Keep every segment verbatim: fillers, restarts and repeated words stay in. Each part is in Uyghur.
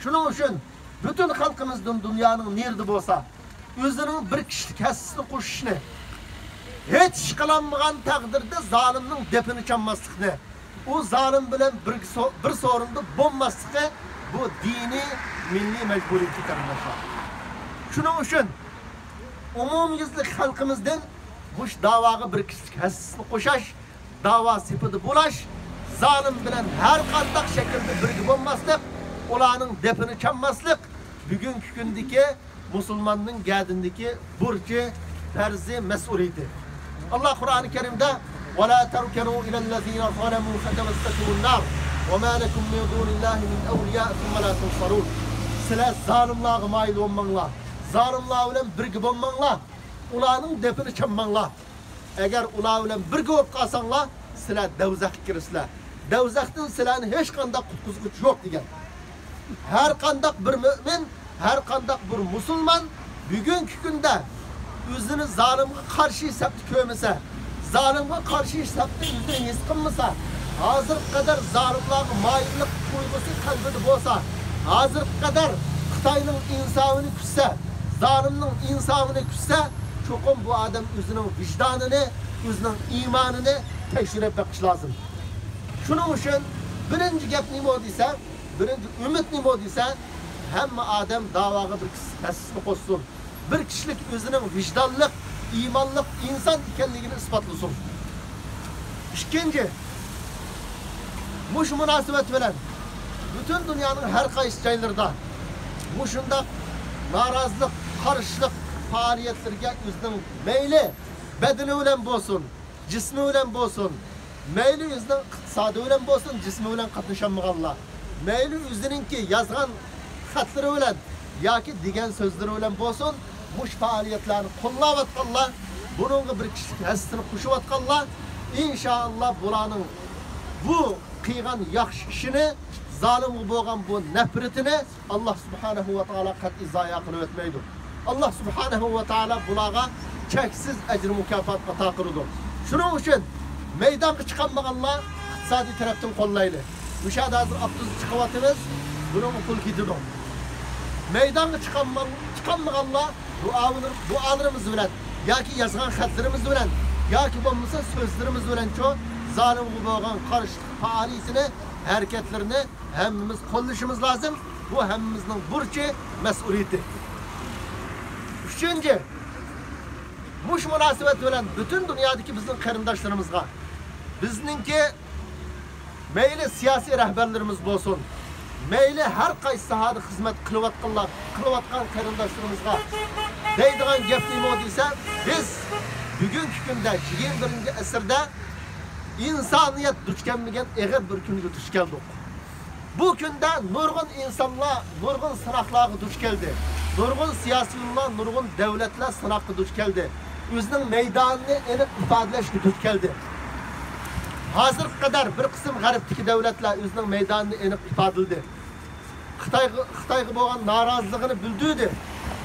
شۇنىڭ ئۈچۈن پۈتۈن خەلقىمىزدىن دۇنيانىڭ نېرىدە بولسا، ئۆزىنىڭ بىر كىشىلىك ھەسسىسىنى قوشۇشنى، ھېچ ئىش قىلالمىغان تەقدىردە زالىمنىڭ دېپىنى چالماسلىقنى، ئۇ زالىم بىلەن بىر سو-، بىر سورۇندا بولماسلىقى بۇ دىنىي، مىللىي مەجبۇرىيىتى، قېرىنداشلار. شۇنىڭ ئۈچۈن ئومۇميۈزلۈك خەلقىمىزدىن مۇشۇ داۋاغا بىر كىشىلىك ھەسسىسىنى قوشاش، داۋا سېپىدە بولاش، زالىم بىلەن ھەر قانداق شەكىلدە بىرگە بولماسلىق، ئۇلارنىڭ دېپىنى چالماسلىق بۈگۈنكى كۈندىكى مۇسۇلماننىڭ گەدىنىدىكى بۇرچى، پەرزى، مەسئۇلىيىتى. ئاللا قۇرئانى كەرىمدە، «ولا تركنوا إلى الذين ظلموا فتمسكم النار وما لكم من دون الله من أولياء ثم لا تنصرون.» سىلەر زالىملارغا مايىل بولماڭلار. زالىملار بىلەن بىرگە بولماڭلار. ئۇلارنىڭ دېپىنى چالماڭلار. ئەگەر ئۇلار بىلەن بىرگە بولۇپ قالساڭلار، سىلەر دەۋزەخكە كىرىسىلەر. دەۋزەختىن سىلەرنى ھېچقانداق قۇتقۇزغۇچى يوق، دېگەن. ھەر قانداق بىر مۆمىن، ھەر قانداق بىر مۇسۇلمان بۈگۈنكى كۈندە ئۆزىنى زالىمغا قارشى سەپتە كۆرمىسە، زالىمغا قارشى سەپتە ئۆزىنى ھېس قىلمىسا، ھازىرغا قەدەر زالىملارغا مايىللىق تۇيغۇسى قەلبىدە بولسا، ھازىرغا قەدەر خىتاينىڭ ئىنسابىنى كۈتسە، زالىمنىڭ ئىنسابىنى كۈتسە، چوقۇم بۇ ئادەم ئۆزىنىڭ ۋىجدانىنى، ئۆزىنىڭ ئىمانىنى تەكشۈرۈپ بېقىش لازىم. شۇنىڭ ئۈچۈن بىرىنچى گەپ نېمە دېسە، بىرىنچى ئۈمىد نېمە دېسە، ھەممە ئادەم داۋاغا بىر كىشىلىك ھەسسىسىنى قوشسۇن. بىر كىشىلىك ئۆزىنىڭ ۋىجدانلىق، ئىمانلىق ئىنسان ئىكەنلىكىنى ئىسپاتلىسۇن. ئىككىنچى، مۇشۇ مۇناسىۋەت بىلەن پۈتۈن دۇنيانىڭ ھەر قايسى جايلىرىدا مۇشۇنداق نارازىلىق، قارشىلىق پائالىيەتلىرىگە ئۆزىنىڭ مەيلى بەدىنى بىلەن بولسۇن، جىسمى بىلەن بولسۇن، مەيلى ئۆزىنىڭ ئىقتىسادى بىلەن بولسۇن، جىسمى بىلەن قاتنىشالمىغانلار، مەيلى ئۆزىنىڭكى يازغان خەتلىرى بىلەن ياكى دېگەن سۆزلىرى بىلەن بولسۇن، مۇشۇ پائالىيەتلەرنى قوللاۋاتقانلار، بۇنىڭغا بىر كىشىلىك ھەسسىسىنى قوشۇۋاتقانلار، ئىنشائاللا، بۇلارنىڭ بۇ قىلغان ياخشى ئىشىنى، زالىمغا بولغان بۇ نەپرىتىنى ئاللا سۇبھانەھۇ ۋە تائالا قەتئىي زايە قىلىۋەتمەيدۇ. ئاللا سۇبھانەھۇ ۋە تائالا بۇلارغا چەكسىز ئەجرى مۇكاپات ئاتا قىلىدۇ. شۇنىڭ ئۈچۈن مەيدانغا چىقالمىغانلار ئىقتىسادىي تەرەپتىن قوللايلى. مۇشۇ يەردە ھازىر ئاپتوبۇس چىقىۋاتىمىز، بۇنىڭغا پۇل كېتىدۇ. مەيدانغا چىقالما-، چىقالمىغانلار دۇئالىرىمىز بىلەن ياكى يازغان خەتلىرىمىز بىلەن ياكى بولمىسا سۆزلىرىمىز بىلەنچۇ زالىمغا بولغان قارشىلىق پائالىيىتىنى، ھەرىكەتلىرىنى ھەممىمىز قوللىشىمىز لازىم. بۇ ھەممىمىزنىڭ بۇرچى، مەسئۇلىيىتى. ئۈچىنچى، مۇشۇ مۇناسىۋەت بىلەن پۈتۈن دۇنيادىكى بىزنىڭ قېرىنداشلىرىمىزغا، بىزنىڭكى مەيلى سىياسىي رەھبەرلىرىمىز بولسۇن، مەيلى ھەر قايسى ساھەدە خىزمەت قىلىۋاتقانلار، قىلىۋاتقان قېرىنداشلىرىمىزغا دەيدىغان گەپ نېمە دېسە، بىز بۈگۈنكى كۈندە، يىگىرمە بىرىنچى ئەسىردە ئىنسانىيەت دۇچ كەلمىگەن ئېغىر بىر كۈنگە دۇچ كەلدۇق. بۇ كۈندە نۇرغۇن ئىنسانلار نۇرغۇن سىناقلارغا دۇچ كەلدى. نۇرغۇن سىياسىيونلار، نۇرغۇن دۆلەتلەر سىناققا دۇچ كەلدى. ئۆزىنىڭ مەيدانىنى ئېنىق ئىپادىلەشكە دۇچ كەلدى. ھازىرغا قەدەر بىر قىسىم غەربتىكى دۆلەتلەر ئۆزىنىڭ مەيدانىنى ئېنىق ئىپادىلىدى. خىتايغا، خىتايغا بولغان نارازىلىقىنى بىلدۈردى.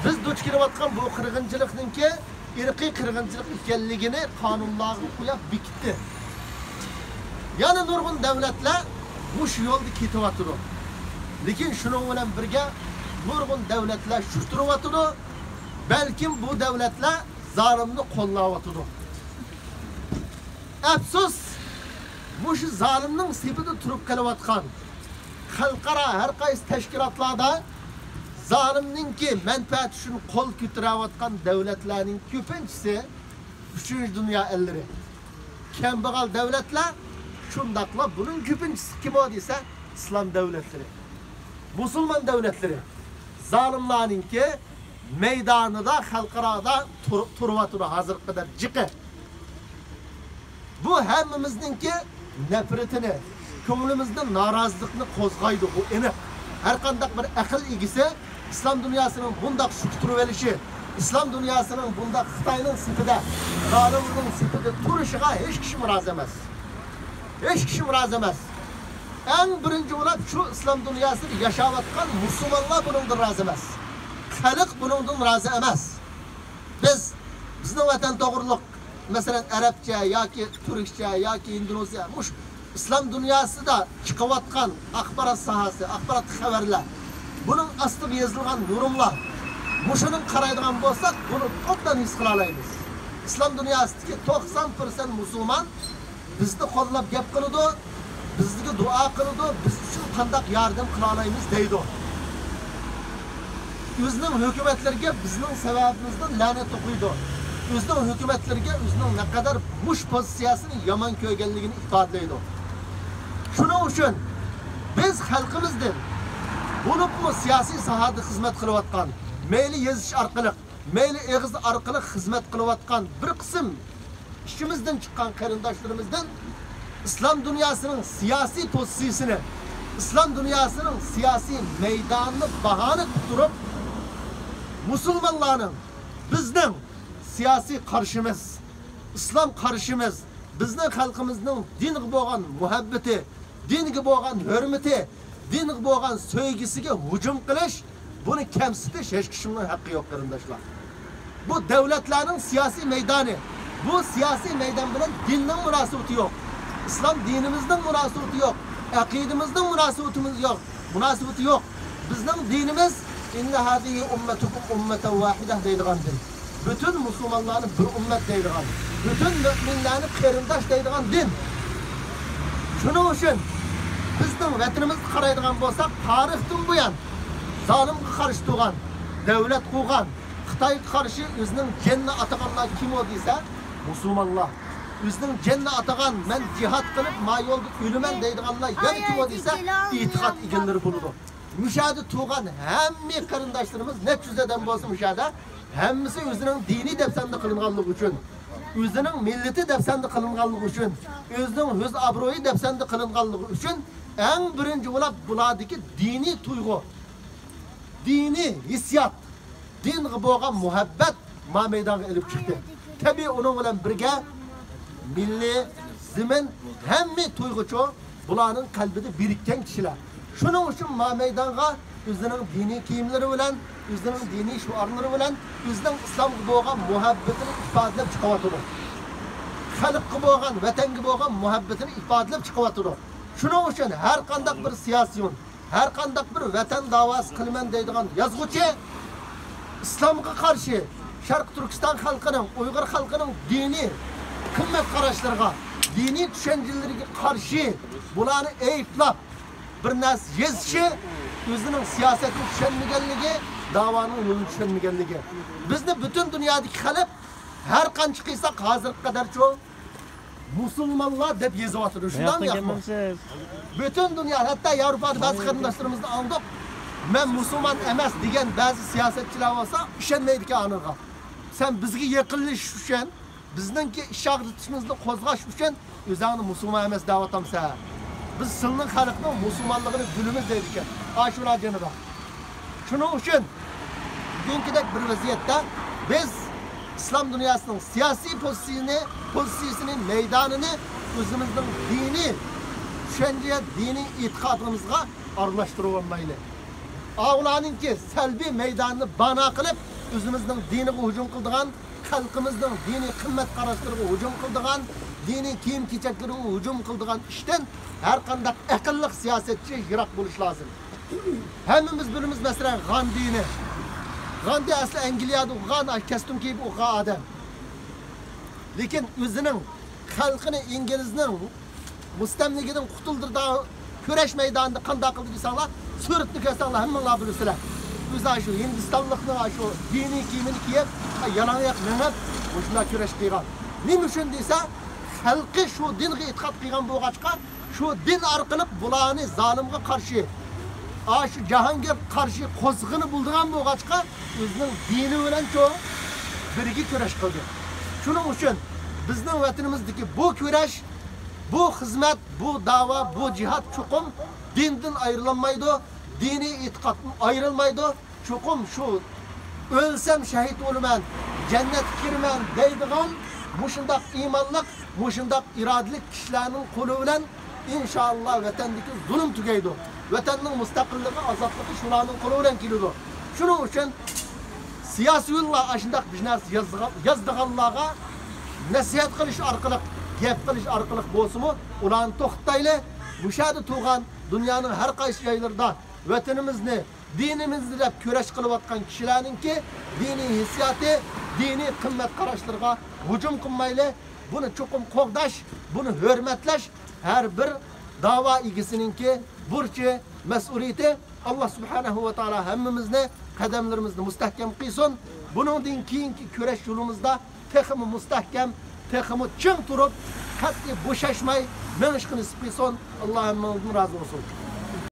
بىز دۇچ كېلىۋاتقان بۇ قىرغىنچىلىقنىڭكى ئىرقىي قىرغىنچىلىق ئىكەنلىكىنى قانۇنلارغا قويۇپ بېكىتتى. يەنە نۇرغۇن دۆلەتلەر مۇشۇ يولدا كېتىۋاتىدۇ. لېكىن شۇنىڭ بىلەن بىرگە نۇرغۇن دۆلەتلەر شۈك تۇرۇۋاتىدۇ. بەلكىم بۇ دۆلەتلەر زالىمنى قوللاۋاتىدۇ. ئەپسۇس، مۇشۇ زالىمنىڭ سېپىدە تۇرۇپ قېلىۋاتقان خەلقئارا ھەر قايسى تەشكىلاتلاردا زالىمنىڭكى مەنپەئەتى ئۈچۈن قول كۆتۈرۈۋاتقان دۆلەتلەرنىڭ كۆپىنچىسى ئۈچىنچى دۇنيا ئەللىرى. كەمبەغەل دۆلەتلەر، شۇنداقلا بۇنىڭ كۆپىنچىسى كىم ئۇ دېسە، ئىسلام دۆلەتلىرى، مۇسۇلمان دۆلەتلىرى. زالىملارنىڭكى مەيدانىدا، خەلقئارادا تۇر-، تۇرۇۋاتىدۇ ھازىرغا قەدەر جىقى. بۇ ھەممىمىزنىڭكى نەپرىتىنى، كۆڭلىمىزدە نارازىلىقنى قوزغايدۇ، بۇ ئېنىق. ھەرقانداق بىر ئەقىل ئىگىسى ئىسلام دۇنياسىنىڭ بۇنداق شۈك تۇرۇۋېلىشى، ئىسلام دۇنياسىنىڭ بۇنداق خىتاينىڭ سېپىدە، زالىمنىڭ سېپىدە تۇرۇشىغا ھېچ كىشىمۇ رازى ئەمەس. ھېچ كىشىمۇ رازى ئەمەس. ئەڭ بىرىنچى بولۇپ شۇ ئىسلام دۇنياسىدا ياشاۋاتقان مۇسۇلمانلار بۇنىڭدىن رازى ئەمەس. خەلق بۇنىڭدىن رازى ئەمەس. بىز، بىزنىڭ ۋەتەن توغرۇلۇق، مەسىلەن، ئەرەبچە ياكى تۈركچە ياكى ھىندونېزىيە، مۇشۇ ئىسلام دۇنياسىدا چىقىۋاتقان ئاخبارات ساھەسى، ئاخبارات خەۋەرلەر، بۇنىڭ ئاستىغا يېزىلغان يورۇملار، مۇشۇنىڭ قارايدىغان بولساق، بۇنى ئوبدان ھېس قىلالايمىز. ئىسلام دۇنياسىدىكى توقسان پىرسەنت مۇسۇلمان بىزنى قوللاپ گەپ قىلىدۇ، بىزگە دۇئا قىلىدۇ، بىز ئۈچۈن قانداق ياردەم قىلالايمىز دەيدۇ. ئۆزىنىڭ ھۆكۈمەتلىرىگە بىزنىڭ سەۋەبىمىزدىن لەنەت ئوقۇيدۇ. ئۆزىنىڭ ھۆكۈمەتلىرىگە ئۆزىنىڭ نەقەدەر مۇش پوزىتسىيەسىنى يامان كۆرگەنلىكىنى ئىپادىلەيدۇ. شۇنىڭ ئۈچۈن بىز خەلقىمىزدىن، بولۇپمۇ سىياسىي ساھەدە خىزمەت قىلىۋاتقان، مەيلى يېزىش ئارقىلىق، مەيلى ئېغىز ئارقىلىق خىزمەت قىلىۋاتقان بىر قىسىم ئىچىمىزدىن چىققان قېرىنداشلىرىمىزدىن ئىسلام دۇنياسىنىڭ سىياسىي پوزىتسىيىسىنى، ئىسلام دۇنياسىنىڭ سىياسىي مەيدانىنى باھانە قىلىپ تۇرۇپ، مۇسۇلمانلارنىڭ، بىزنىڭ سىياسىي قارىشىمىز، ئىسلام قارىشىمىز، بىزنىڭ خەلقىمىزنىڭ دىنغا بولغان مۇھەببىتى، دىنغا بولغان ھۆرمىتى، دىنغا بولغان سۆيگۈسىگە ھۇجۇم قىلىش، بۇنى كەمسىتىش ھېچ كىشىنىڭ ھەققى يوق، قېرىنداشلار. بۇ دۆلەتلەرنىڭ سىياسىي مەيدانى. بۇ سىياسىي مەيدان بىلەن دىننىڭ مۇناسىۋىتى يوق. ئىسلام دىنىمىزنىڭ مۇناسىۋىتى يوق. ئەقىدىمىزنىڭ مۇناسىۋىتىمىز يوق. مۇناسىۋىتى يوق. بىزنىڭ دىنىمىز، «إن هذه أمتكم أمة واحدة» دەيدىغان دىن. پۈتۈن مۇسۇلمانلارنى بىر ئۈممەت دەيدىغان، پۈتۈن مۆمىنلەرنى قېرىنداش دەيدىغان دىن. شۇنىڭ ئۈچۈن بىزنىڭ ۋەتىنىمىزگە قارايدىغان بولساق، تارىختىن بۇيان زالىمغا قارشى تۇرغان، دۆلەت قۇرغان، خىتايغا قارشى ئۆزىنىڭ جېنىنى ئاتىغانلار كىم ئۇ دېسە، مۇسۇلمانلار. ئۆزىنىڭ جېنىنى ئاتىغان، مەن جىھاد قىلىپ، ما يولدا ئۆلىمەن دەيدىغانلار يەنە كىم ئۇ دېسە، ئېتىقاد ئىگىلىرى بولىدۇ. مۇشۇ يەردە تۇرغان ھەممە قېرىنداشلىرىمىز، نەچچە يۈز ئادەم بولسا مۇشۇ يەردە، ھەممىسى ئۆزىنىڭ دىنىي دەپسەندە قىلىنغانلىقى ئۈچۈن، ئۆزىنىڭ مىللىتى دەپسەندە قىلىنغانلىقى ئۈچۈن، ئۆزىنىڭ ھۆز-ئابرۇيى دەپسەندە قىلىنغانلىقى ئۈچۈن، ئەڭ بىرىنچى بولۇپ بۇلاردىكى دىنىي تۇيغۇ، دىنىي ھېسسىيات، دىنغا بولغان مۇھەببەت ما مەيدانغا ئېلىپ چىقتى. تەبىئىي، ئۇنىڭ بىلەن بىرگە مىللىي، زېمىن، ھەممە تۇيغۇچۇ بۇلارنىڭ قەلبىدە بىرىككەن كىشىلەر. شۇنىڭ ئۈچۈن ما مەيدانغا ئۆزىنىڭ دىنىي كىيىملىرى بىلەن، ئۆزىنىڭ دىنىي شوئارلىرى بىلەن، ئۆزىنىڭ ئىسلامغا بولغان مۇھەببىتىنى ئىپادىلەپ چىقىۋاتىدۇ. خەلققە بولغان، ۋەتەنگە بولغان مۇھەببىتىنى ئىپادىلەپ چىقىۋاتىدۇ. شۇنىڭ ئۈچۈن ھەر قانداق بىر سىياسىيون، ھەر قانداق بىر ۋەتەن داۋاسى قىلىمەن دەيدىغان يازغۇچى ئىسلامغا قارشى، شەرقىي تۈركىستان خەلقىنىڭ، ئۇيغۇر خەلقىنىڭ دىنىي قىممەت قاراشلىرىغا، دىنىي چۈشەنچىلىرىگە قارشى بۇلارنى ئەيىبلەپ، بىر نەرسە يېزىشى ئۆزىنىڭ سىياسەتنى چۈشەنمىگەنلىكى، داۋانىڭ يولىنى چۈشەنمىگەنلىكى. بىزنى پۈتۈن دۇنيادىكى خەلق ھەر قانچە قىلساق ھازىرغا قەدەرچۇ مۇسۇلمانلار دەپ يېزىۋاتىدۇ. شۇنداقمۇ ياقمۇ؟ پۈتۈن دۇنيا، ھەتتا ياۋروپادا بەزى قېرىنداشلىرىمىزنى ئاڭلىدۇق. مەن مۇسۇلمان ئەمەس دېگەن بەزى سىياسەتچىلەر بولسا ئىشەنمەيدىكەن ئانىغا. سەن بىزگە يېقىنلىشىش ئۈچۈن، بىزنىڭكى ئىش ئاغرىتىشىمىزنى قوزغاش ئۈچۈن ئۆزۈڭنى مۇسۇلمان ئەمەس دەۋاتامسەن؟ بىز سىلىنىڭ خەلقنىڭ مۇسۇلمانلىقىنى بىلىمىز دەيدىكەن. ئاشۇلار جېنىدا. شۇنىڭ ئۈچۈن بۈگۈنكىدەك بىر ۋەزىيەتتە بىز ئىسلام دۇنياسىنىڭ سىياسىي پوزىتسىيىنى، پوزىتسىيىسىنى، مەيدانىنى ئۆزىمىزنىڭ دىنىي چۈشەنچە، دىنىي ئېتىقادىمىزغا ئارىلاشتۇرۇۋالمايلى. ئاۋۇلارنىڭكى سەلبىي مەيدانىنى بانا قىلىپ، ئۆزىمىزنىڭ دىنىغا ھۇجۇم قىلىدىغان، خەلقىمىزنىڭ دىنىي قىممەت قاراشلىرىغا ھۇجۇم قىلىدىغان، دىنىي كىيىم-كېچەكلىرىگە ھۇجۇم قىلىدىغان ئىشتىن ھەر قانداق ئەقىللىق سىياسەتچى يىراق بولۇشى لازىم. ھەممىمىز بىلىمىز، مەسىلەن، غاندىنى. غاندى ئەسلى ئەنگلىيەدە ئوقۇغان، كەستۇم كىيىپ ئوقۇغان ئادەم. لېكىن ئۆزىنىڭ خەلقىنى ئىنگلىزنىڭ مۇستەملىكىدىن قۇتۇلدۇرىدىغان كۈرەش مەيدانىدا قانداق قىلدى دېسەڭلار، سۈرىتىنى كۆرسەڭلار ھەممىڭلار بىلىسىلەر. ئۆزى شۇ ھىندىستانلىقنىڭ شۇ دىنىي كىيىمىنى كىيىپ، يالاڭ ئاياق مېڭىپ، مۇشۇنداق كۈرەش قىلغان. نېمە ئۈچۈن دېسە، خەلقى شۇ دىنغا ئېتىقاد قىلغان بولغاچقا، شۇ دىن ئارقىلىق بۇلارنى زالىمغا قارشى، ئاشۇ جاھانگەرگە قارشى قوزغىغىلى بولىدىغان بولغاچقا، ئۆزىنىڭ دىنى بىلەن چوڭ بىرگە كۈرەش قىلدى. شۇنىڭ ئۈچۈن بىزنىڭ ۋەتىنىمىزدىكى بۇ كۈرەش، بۇ خىزمەت، بۇ داۋا، بۇ جىھاد چوقۇم دىندىن ئايرىلالمايدۇ، دىنىي ئېتىقادتىن ئايرىلمايدۇ. چوقۇم شۇ «ئۆلسەم شەھىت بولىمەن، جەننەتكە كىرىمەن» دەيدىغان مۇشۇنداق ئىمانلىق، مۇشۇنداق ئىرادىلىك كىشىلەرنىڭ قولى بىلەن، ئىنشائاللا، ۋەتەندىكى زۇلۇم تۈگەيدۇ. ۋەتەننىڭ مۇستەقىللىقى، ئازادلىقى شۇلارنىڭ قولى بىلەن كېلىدۇ. شۇنىڭ ئۈچۈن سىياسىيونلار ئاشۇنداق بىر نەرسە يازىدىغان، يازىدىغانلارغا نەسىھەت قىلىش ئارقىلىق، گەپ قىلىش ئارقىلىق بولسىمۇ، ئۇلارنى توختىتايلى. مۇشۇ يەردە تۇرغان دۇنيانىڭ ھەر قايسى جايلىرىدا ۋەتىنىمىزنى، دىنىمىزنى دەپ كۈرەش قىلىۋاتقان كىشىلەرنىڭكى دىنىي ھېسسىياتى، دىنىي قىممەت قاراشلىرىغا ھۇجۇم قىلمايلى. بۇنى چوقۇم قوغداش، بۇنى ھۆرمەتلەش ھەر بىر داۋا ئىگىسىنىڭكى بۇرچى، مەسئۇلىيىتى. ئاللا سۇبھانەھۇ ۋە تائالا ھەممىمىزنى، قەدەملىرىمىزنى مۇستەھكەم قىلسۇن. بۇنىڭدىن كېيىنكى كۈرەش يولىمىزدا تېخىمۇ مۇستەھكەم، تېخىمۇ چىڭ تۇرۇپ، قەتئىي بوشاشماي مېڭىشقا نېسىپ قىلسۇن. ئاللا ھەممىڭىزدىن رازى بولسۇن.